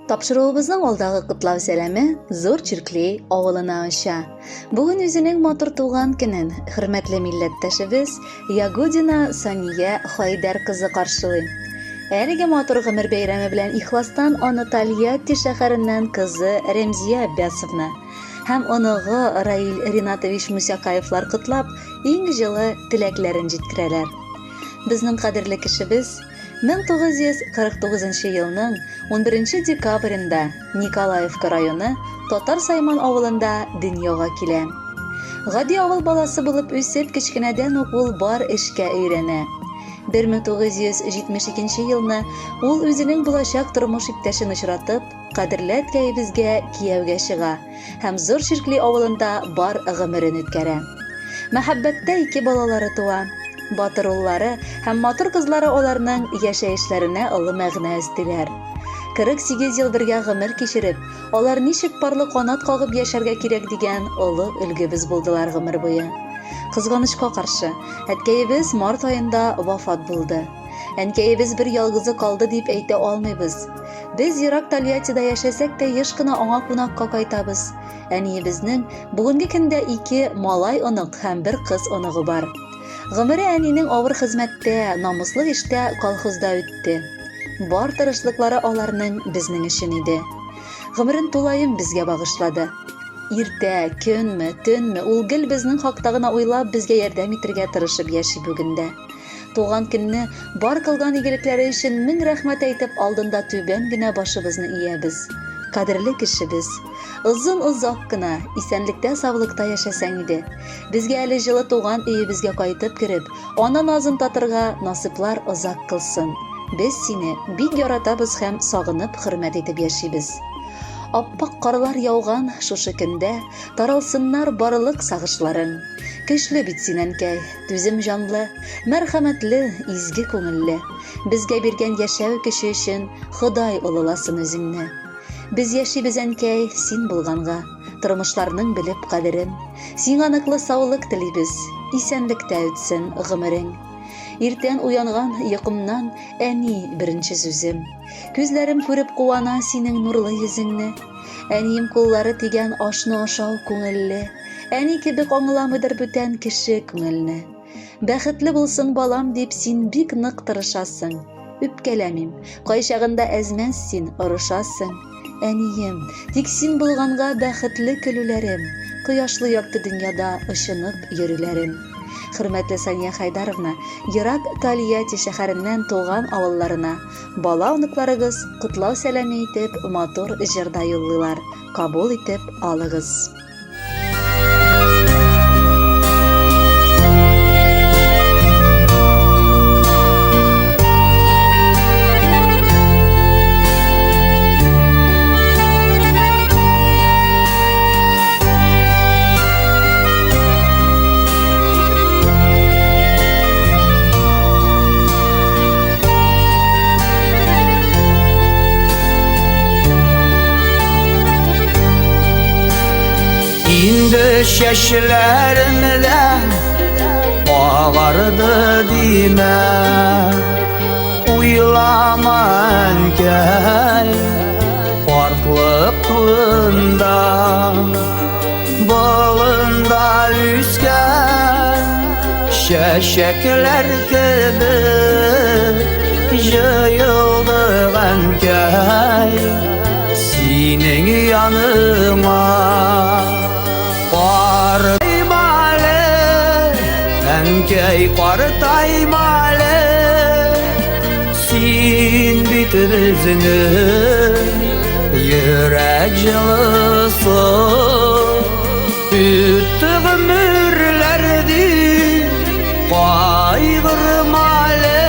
Тапшыруыбызның алдагы котлау сәламе Зур Чиркли авылына оча. Бүген үзенең матур туган көнен хөрмәтле милләттәшебез Ягудина Сания Хайдәр кызы каршылый. Әлеге матур гомер бәйрәме белән ихластан аны Тольятти шәһәреннән кызы Рәмзия Аббясовна һәм оныгы Раил Ринатович Мусякаевлар котлап, иң җылы теләкләрен җиткерәләр. Безнең кадерле кешебез 1949 елның 11 декабрендә Николаевка районы Татар Сайман авылында дөньяга килә. Гади авыл баласы булып үсеп, кечкенәдән үк ул бар эшкә өйрәнә. 1972 елны ул үзенең булачак тормыш иптәшен очратып, кадерле әткәебезгә кияүгә чыга һәм Зур Чиркли авылында бар гомерен үткәрә. Мәхәббәттә ике балалары туа. Батыр уллары һәм матур кызлары аларның яшәешләренә олы мәгънә өстиләр. 48 ел бергә гомер кичереп, алар ничек парлы канат кагып яшәргә кирәк дигән олы өлгебез булдылар гомер буе. Кызганычка каршы, әткәебез март аенда вафат булды. Әнкәебез бер ялгызы калды дип әйтә алмыйбыз. Без ерак Тольяттида яшәсәк тә, еш кына аңа кунакка кайтабыз. Әниебезнең бүгенге көндә ике малай онык һәм бер кыз оныгы бар. Гомере әнинең авыр хезмәттә, намуслы эштә, колхозда үтте. Бар тырышлыклары аларның безнең өчен иде. Гомерен тулаем безгә багышлады. Иртә, көнме, төнме, ул гел безнең хакта гына уйлап, безгә ярдәм итергә тырышып яши бүген дә. Туган көнне бар кылган игелекләре өчен мең рәхмәт әйтеп, алдында түбән генә башыбызны иябез. Кадерле кешебез, озын-озак кына исәнлектә-саулыкта яшәсәң иде. Безгә әле җылы туган өебезгә кайтып кереп, ана назын татырга насыйплар озак кылсын. Без сине бик яратабыз һәм сагынып хөрмәт итеп яшибез. Аппак карлар яуган шушы көндә таралсыннар барлык сагышларың. Көчле бит син, әнкәй, Түзем җанлы, мәрхәмәтле, изге күңелле. Безгә биргән яшәү көче өчен Ходай олыласын үзеңне. Без яшибез, әнкәй, син булганга, тормышларның белеп кадерен. Сиңа ныклы саулык телибез, исәнлектә үтсен гомерең. Иртән уянган йокымнан, әни, беренче сүзем. Күзләрем күреп куана синең нурлы йөзеңне. Әнием куллары тигән ашны ашау күңелле. Әни кебек аңламыйдыр бүтән кеше күңелне. Бәхетле булсын балам дип син бик нык тырышасың. Үпкәләмим, кайчагында әзмәс син орышасың. Әнием, тик син булганга бәхетле көлүләрем, кояшлы якты дөньяда очынып йөрүләрем. Хөрмәтле Сания Хайдаровна, ерак Тольятти шәһәреннән туган авылларына бала оныкларыгыз котлау сәламе итеп матур җыр да юллыйлар. Кабул итеп алыгыз. Инде чәчләрем дә агарды димә, Уйлама, әнкәй, картлык турында. Болында үскән чәчәкләр кебек җыелдык, әнкәй, синең яныңа. Картайма әле, әнкәй, картайма әле, син бит безнең йөрәк җылысы. Үтте гомерләр дип кайгырма әле,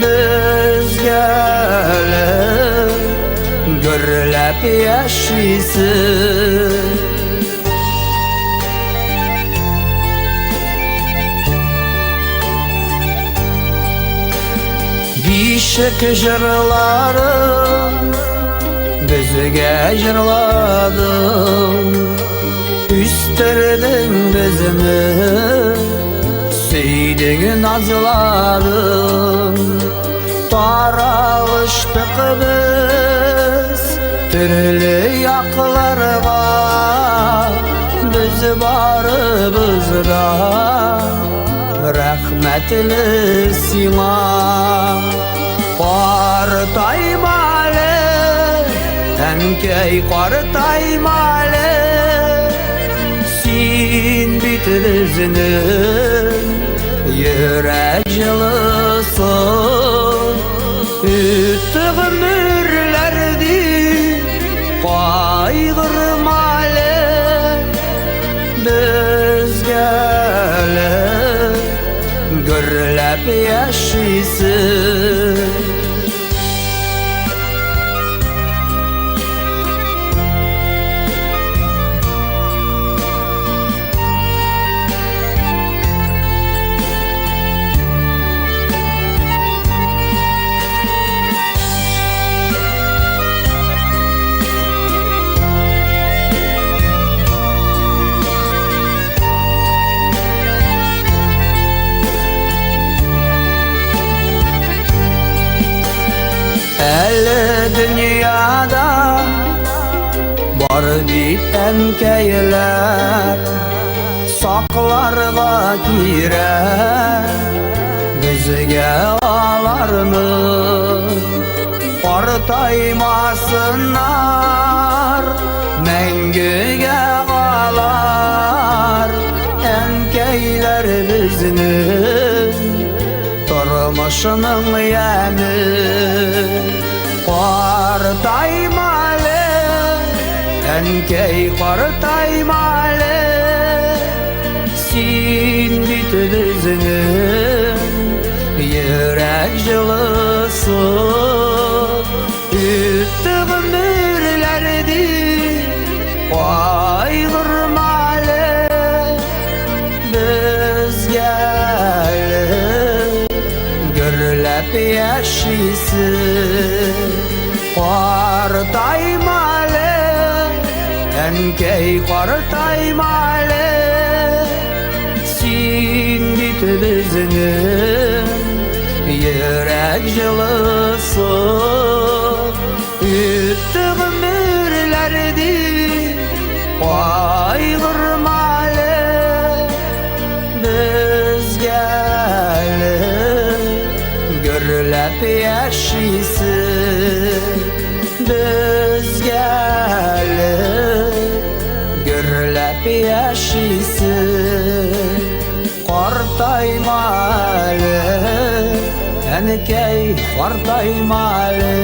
безгә әле гөрләп яшисе. Бишек җырларын безгә җырладың, Үстердең безне, сөйдең, назладың. Таралыштык без. Төрле якларга, без барыбыз да рәхмәтле сиңа. Картайма әле, әнкәй, картайма әле, син бит безнең йөрәк җылысы. Үтте гомерләр дип кайгырма әле, безгә әле гөрләп яшисе. Әле дөньяда бар бит әнкәйләр, сакларга кирәк безгә аларны. Картаймасыннар, мәңгегә алар, әнкәйләр безнең тормышның яме. Картайма әле, әнкәй, картайма әле, син бит безнең йөрәк җылысы. Үтте гомерләр дип кайгырма әле, безгә әле гөрләп яшисе. Картайма әле, әнкәй, картайма әле, син бит безнең йөрәк җылысы. Үтте гомерләр дип кайгырма әле, безгә әле гөрләп яшисе. Безгә әле гөрләп яшисе. Картайма әле, әнкәй, картайма әле.